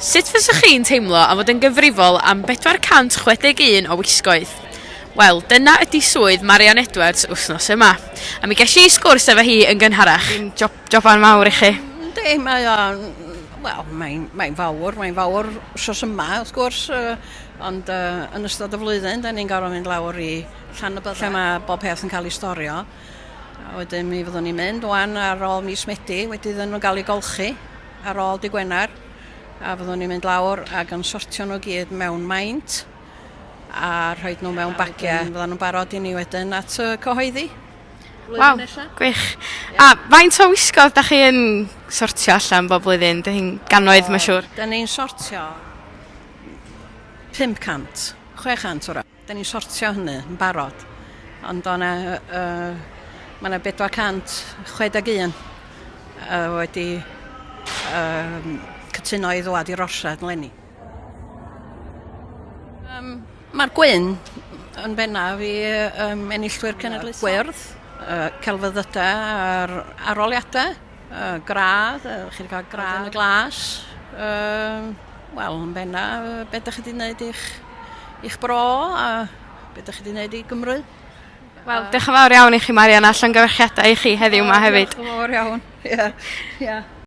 Sut fyswch chi'n teimlo am fod yn gyfrifol am 461 o wisgoedd? Wel, dyna ydi swydd Marian Edwards wythnos yma. A mi gesh i sgwrs efo hi yn gynharach. Dim job, joban mawr i chi. Yndi, mae o'n... Wel, mae'n mae fawr, mae'n fawr wsos yma, wrth gwrs, uh, ond uh, yn ystod y flwyddyn, da ni'n gorfod mynd lawr i Llanybydder, lle mae bob peth yn cael ei storio. A wedyn mi fyddwn ni'n mynd wan ar ôl mis Medi, wedi iddyn nhw gael eu golchi ar ôl dy Gwener, a fyddwn ni'n mynd lawr ac yn sortio nhw gyd mewn maint a rhoi nhw mewn bagiau. Fyddan nhw'n barod i ni wedyn at y cyhoeddi. Waw, gwych. A faint o wisgoedd da chi yn sortio allan bob blwyddyn? Da chi'n gannoedd, mae'n siŵr. Da ni'n sortio 500, 600 wrach. Da ni'n sortio hynny yn barod. Ond o'na, uh, mae yna 461 uh, wedi uh, cytuno i ddwad i'r orsedd leni. Um, Mae'r gwyn yn bennaf i um, enillwyr cenedlaethol. Gwyrdd, uh, celfyddydau a'r aroliadau, uh, gradd, uh, chi wedi cael gradd yn y glas. Uh, Wel, yn bennaf, be ydych chi wedi gwneud i'ch, i'ch bro a be ydych chi wedi gwneud i Gymru. Wel, diolch yn fawr iawn i chi Marian a llongyfarchiadau i chi heddiw yma hefyd. Diolch yn fawr iawn. Ie. Yeah. Yeah.